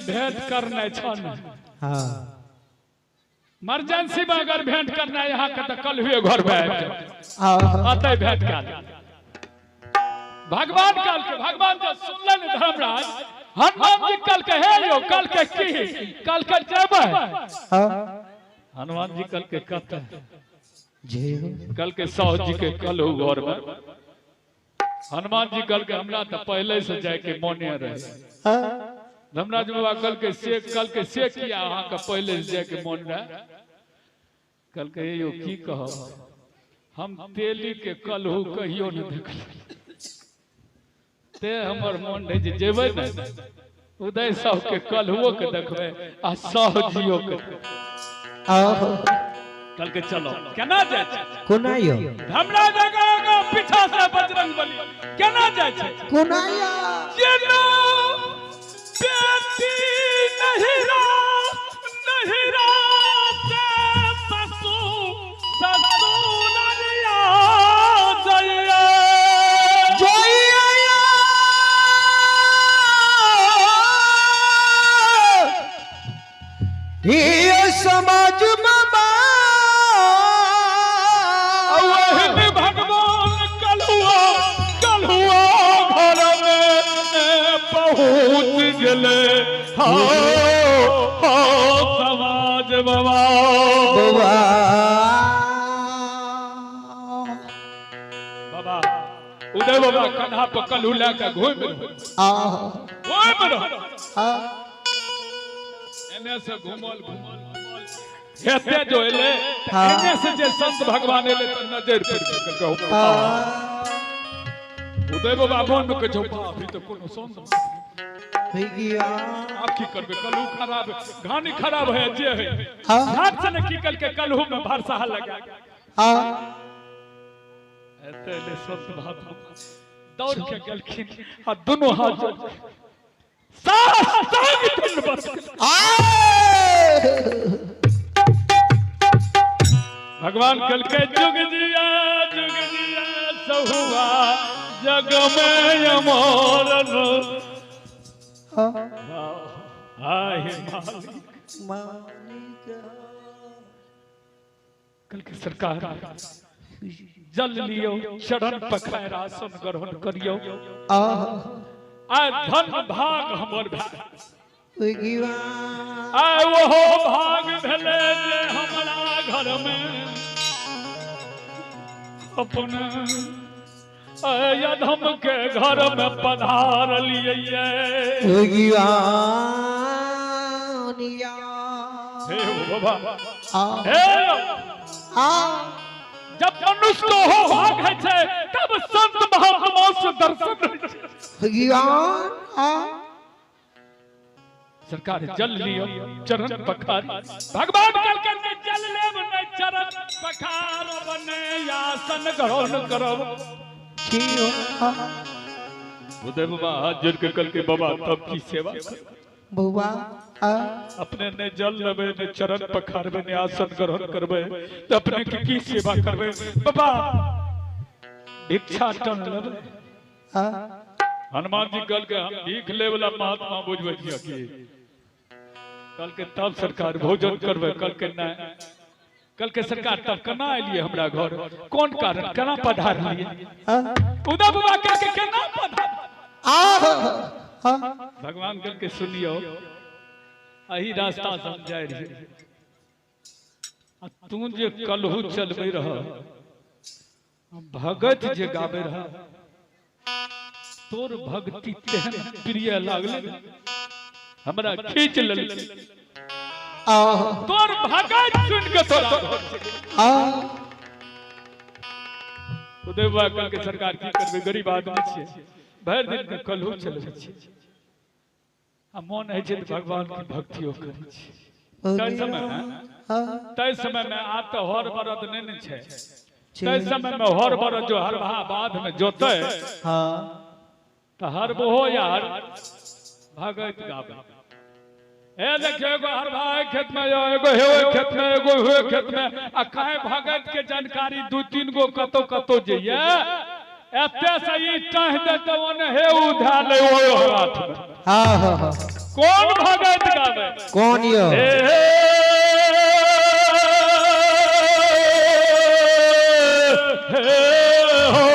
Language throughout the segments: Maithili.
भेंट करना छन। हाँ। इमरजेंसी में अगर भेंट करना है यहाँ के तो कल हुए घर में आबि जाओ। आह। अतः भेंट कर भगवान कल के भगवान जब सुनलन धर्मराज हनुमान जी कल के हे यो कल के की कल के जेबै। हाँ। हनुमान जी कल के कत जय हो। कल के साहु जी के कल हो घर में। हनुमान जी कल के हमरा तो पहले से जाय के मोने रहे। हाँ। धर्मराज बाबा कल के से कल के से किया अहाँ के पहले से जाय के मोन रहे। कल के यो की कहब हम तेली के कलहू कहियो न देखल ते हमर मोन रहे जे जेबै ने उदय साहु के कलहुओ के देखबै आ साहु जियो के। आह। कल के चलो केना जाय छै? कोना यो? धर्मराज आगा आगा पीछा से बजरंग बली केना जाय छै? कोना यो? जेना बेटी नहिरा नहिरा से ससुर ससुररिया जइया। जइया। ये समाज बाबा वही भगवान कलहुआ कलहुआ घर में पहुँच गेले। हो हो समाज बाबा बाबा बाबा उदय बाबा कन्हा पर कलहू लए के घूमि रहल। आह। घूमि रहल। हाँ। एने से घूमल घूमल घूमल हेते जो एले हाँ। एने से जे संत भगवान एले त नजर पड़ गेल। कहू हाँ। उदय बाबा मन में कहै छौ बाप रे, तो कोनो संत भैया। आप की करबे? कलहू खराब घानी खराब है जे है। हाँ। हाथ से ने की कल के कलहू में भरसा लगा। हाँ। एते एले संत महात्मा दौड़ के गेलखिन आ दोनों हाथ जोड़ साष्टांग दंडवत। भगवान कल के जुग जिया सहुआ जग में अमरन। हाँ। आए मालिक। मालिक। कल के सरकार जल लियो चरण पखार आसन ग्रहण करियो। आह। आय धन भाग हमर भाग। भैया। आय ओहो भाग भेले जे हमरा घर में अपन अधम के घर में पधार लिए। भैया। हे बाबा। आह। हे आह। जब मनुष्य को हो भाग है छे, तब संत महात्मा से दर्शन है छे। भैया। आह। सरकार जल लियो चरण पखार भगवान कल के जल लेब ने चरण पखार बने आसन ग्रहण करब। जियो। हाँ। उदय बाबा हाथ जोड़ के कल के बाबा तब की सेवा कर। बउआ। हाँ। अपने ने जल लेबे ने चरण पखारबे ने आसन ग्रहण करबे तो अपने के की सेवा करबे बाबा? भिक्षा टन लेबे। हाँ। हनुमान जी कल के हम भीख ले वाला महात्मा बुझबै छियै की कल के तब सरकार भोजन करबे। कल के नहीं कल के सरकार तब केना एलियै हमरा घर? कोन कारण केना पधारलियै? हाँ। उदय बाबा कल के केना पधार? आह। हाँ। भगवान कल के सुनियो एही रास्ता से हम जाय रहियै आ तू जे कलहू चलबै रह भगत जे गाबै रह तोर भक्ति तेहन प्रिय लागले हमरा खींच लेलकै। आह। तोर भगत सुन के तोरा आह। उदय बाबा कल के सरकार की करबै? गरीब आदमी छियै भरि दिन के कलहू चलबै छियै आ मोन होइ छै तऽ भगवान के भक्तियो करै छियै। ताहि समय में हाँ। ताहि समय में आब तऽ हर बरद नहि ने छै। ताहि समय में हर बरद जो हरबहा बाध में जोतै हाँ। तऽ हरबहो यार भगत गाबै। हे देखियो एगो हरबहा एहि खेत में यो एगो हे ओहि खेत में एगो ओहि खेत में आ काहे भगत के जानकारी दू तीन गो कतौ कतौ जइए एते से ई टाह देतौ ओने हे उ धए ले ओहि हाथ में। हाँ हाँ हाँ। कौन भगत गावे? कौन यो? हे हे हो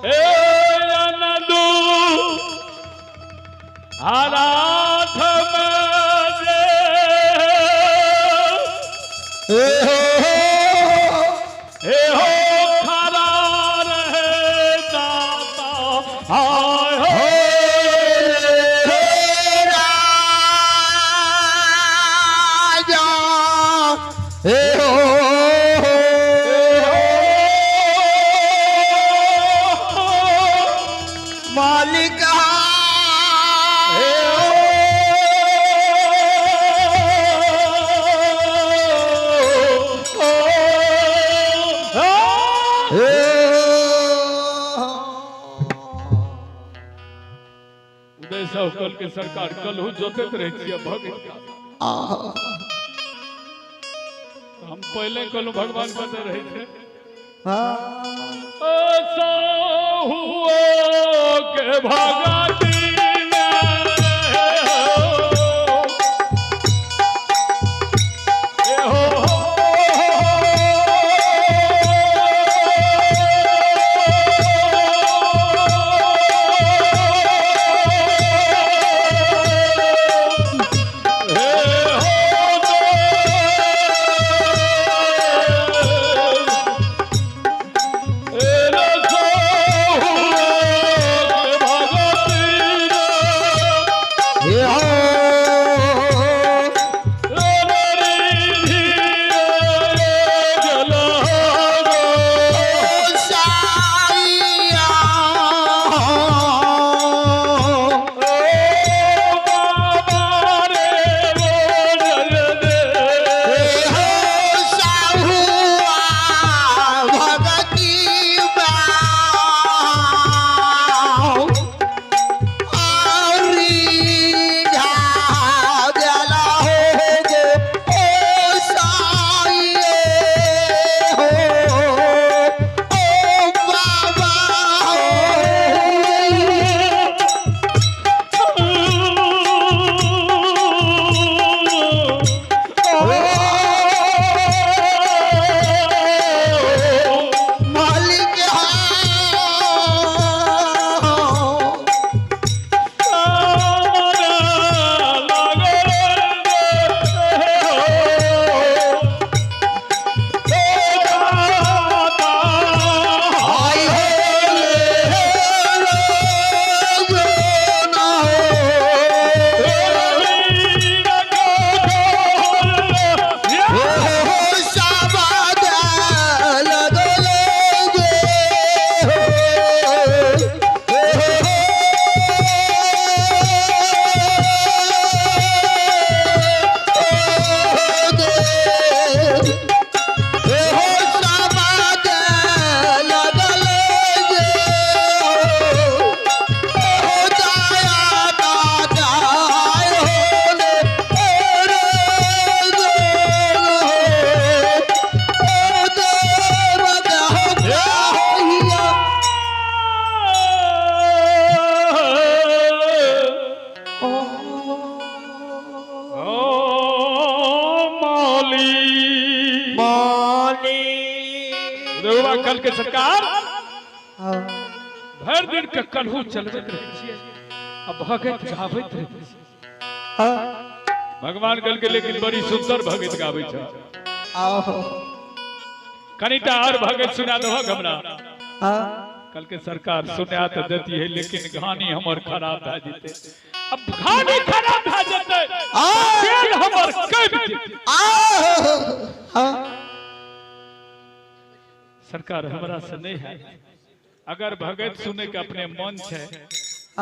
हे अनदू आराध में हे हो हे हो खरा रहे दाता आय हो राजा हे हो मालिक उदय साहु कल के सरकार कल हूँ जोतैत रहै छियै भगत का। हम पहले कहलहुँ भगवान बने रहै छै ओ साहुओ के भगती में हो। ए हो हे हो हे हो साईया हे हो साहुआ भगती बाऊ आरी झाला हो गो ओ साईए हो ओ बाबा हो। मालिक हाँ। हाय हो रे रे ना हो हो शाबाद लगले गे हो हो शाबाद लगले गे हो दाया दादा हो ले रे गे हो देव दहिया रउआ कल के सरकार भर दिन के कलहू चलबैत रहै छियै आ भगत गाबैत रहै छियै। भगवान कल के लेकिन बड़ी सुंदर भगत गाबै छै। आहो कनिटा और भगत सुना दहक हमरा। कल के सरकार सुना तो देती है लेकिन घानी हमर खराब भए जेतै। अब घानी खराब भए जेतै तेल हमर कमि जेतै। आहो सरकार हमरा से नहीं है। अगर भगत सुने के अपने मन छै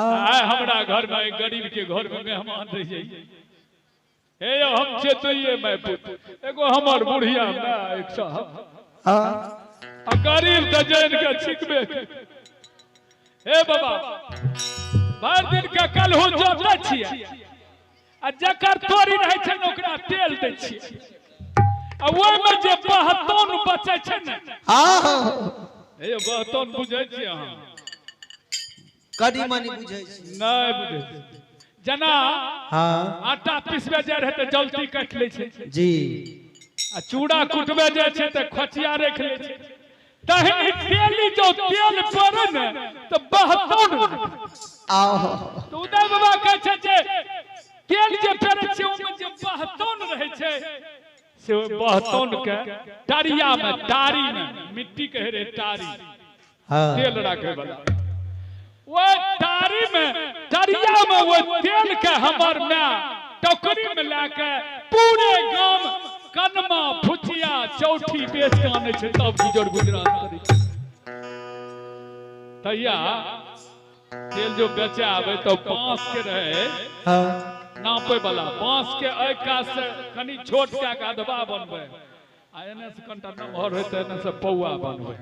आय हमरा घर में एक गरीब के घर में मेहमान रह जाइए। हे यौ हम चेतैये मैं पुत एगो हमर बुढ़िया माय एक साहब आ गरीब तऽ जानि के छिकबे। हे बाबा भरि दिन के कलहु जोतै छियै आ जकर तोरी रहै छै ने ओकरा तेल दै छियै आ ओहिमे जे बहतौन बचै छै ने। आहो हे यौ बहतौन बुझै छियै अहाँ? कनी मनी बुझै छी। नहि बुझै छी। जेना हाँ आटा पिसबे जाइ रहै तऽ जलती काटि लै छै जी। आ चूड़ा कुटबे जाइ छै तऽ खोचिया राखि लै छै। तहिनी तेली जो तेल पड़े ने तऽ बहतौ ने। आहो। तऽ उदय बाबा कहै छै जे तेल जे पेरै छै ओहिमे जे बहतौन रहै छै से ओहि बहतौन के टरिया में, टारी में, मिट्टी कहै रहै टारी, हाँ तेल राखे वाला, ओहि टारी में, टरिया में ओहि तेल के हमर my टोकरी में लए के पूरे गाम कनमा फुचिया चौठी बेच के आनै छै, तब गुजर गुजरान करै छै। तहिया तेल जो बेचे आबै तऽ बांस के रहै हाँ नापे वाला, बांस के एहि कात से कनि छोट कए के अधवा बनबै आ एने से कनिटा नमहर होय तऽ एने से पौआ बनबै।